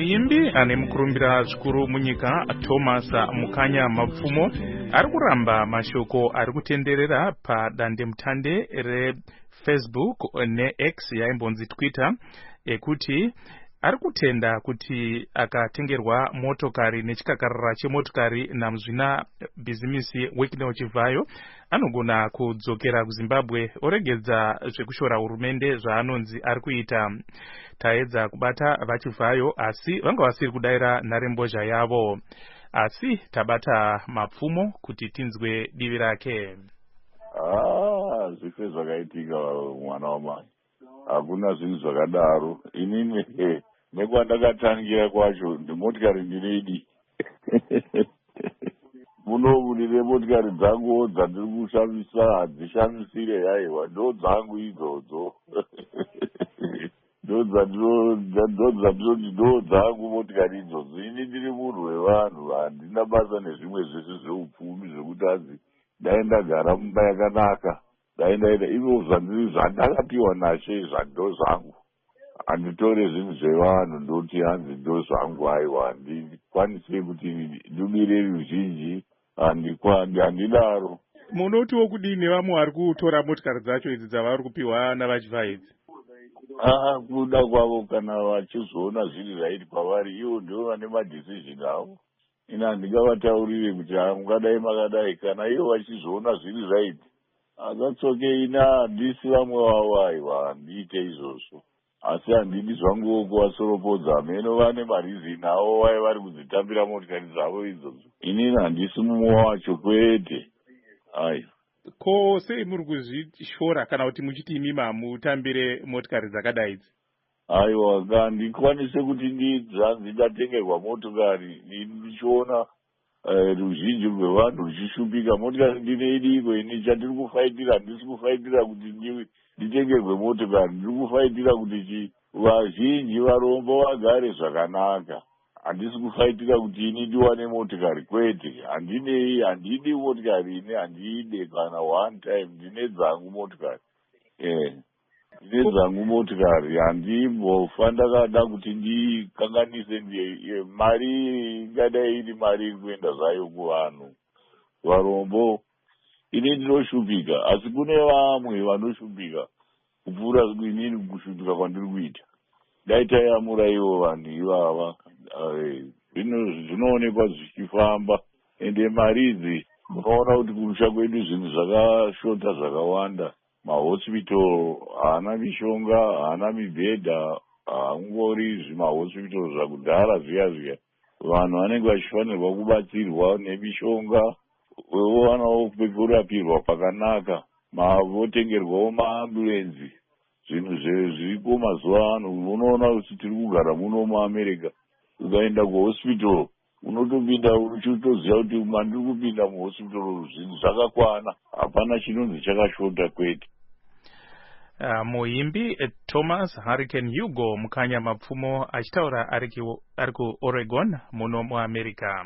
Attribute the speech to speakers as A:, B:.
A: Muimbi ane mukurumbira zvikuru munyika, Thomas Mukanya Mapfumo, ari kuramba mashoko ari kutenderera padandemutande reFacebook neX, yaimbonzi Twitter, ekuti ari kutenda kuti akatengerwa motokari nechikakarara chemotokari namuzvina bhizimisi Wicknell Chivhayo, anogona kudzokera kuZimbabwe oregedza zvekushora hurumende zvaanonzi ari kuita. Taedza kubata VaChivhayo, asi vanga vasiri kudayira nharembozha yavo, asi tabata Mapfumo kuti tinzwe divi rake.
B: Ah, zvese zvakaitika, mwana wamai, hakuna zvinhu zvakadaro. Inini nekwandakatangira kwacho, motikari ndinoidi munomu. Ndine motikari dzanguwo dzandiri kushamisa, hadzishamisire. Aiwa, ndo dzangu idzodzo, ndo dzandinoti ndo dzangu motikari idzodzo. Ini ndiri munhu wevanhu, handina basa nezvimwe zvese zveupfumi, zvekuti hanzi dai ndagara mumba yakanaka, dai ndaita ivo zvandakapiwa nashe, zvando zvangu. Handitore zvinhu zvevanhu ndoti hanzi ndo zvangu. Aiwa, handikwanisi kuti ndibire ruzhinji, handidaro.
A: Munotiwo kudini nevamwe vari kutora motikari dzacho idzi dzavari kupiwa naVaChivhayo idzi?
B: Aa, kuda kwavo. Kana vachizoona zviri right kwavari, ivo ndivo vane madecision avo. Ini handingavataurire kuti mungadai makadai. Kana ivo vachizoona zviri right, that's okay. Ini handisi vamwe vavo, aiwa, handiite izvozvo. Asi handidi zvanguwo kuvasoropodza. Hameno vane mareason avo vai vari kudzitambira motikari dzavo idzodzo. Inini handisi mumwe wacho, kwete, aiwa.
A: Ko sei muri kuzvishora, kana kuti muchiti imimi hamutambire motikari dzakadai idzi?
B: Aiwa, handikwanise kuti ndizanzi ndatengerwa motokari ndichiona ruzhinji rwevanhu ruchishupika. Motikari ndinoidiko ini? Chandiri kufaitira, handisi kufaitira kuti nditengerwe motokari. Ndiri kufaitira kuti vazhinji varombo vagare zvakanaka. Handisi kufaitira kuti ini ndiwane motokari, kwete. Handinei, handidi motikari ini, handiide kana one time. Ndine dzangu motokari, ndine dzangu motikari. Handimbofa ndakada kuti ndikanganise mari. Ingadai iri mari iri kuenda zvayo kuvanhu varombo. Ini ndinoshupika, asi kune vamwe vanoshupika kupfuura inini kushupika kwandiri kuita. Dai tayamura ivo vanhu ivava, zvinoonekwa zvichifamba. Ende mari idzi, munoona kuti kumusha kwedu zvinhu zvakashota zvakawanda. Mahospital haana mishonga, haana mibhedha, haangori zvimahospital zvakudhara zviya zviya. Vanhu vanenge vachifanirwa kubatsirwa nemishonga, vowanawo pekurapirwa pakanaka, votengerwawo maambulenzi. Zvinhu zviriko mazuva ano, unoona kuti tiri kugara muno muAmerica, ukaenda kuhospital unotopinda uchitoziva kuti mandiri kupinda muhospital zvinhu zvakakwana, hapana chinonzi chakashota, kwete.
A: Muimbi Thomas Hurricane Hugo Mukanya Mapfumo achitaura ari kuOregon muno muAmerica.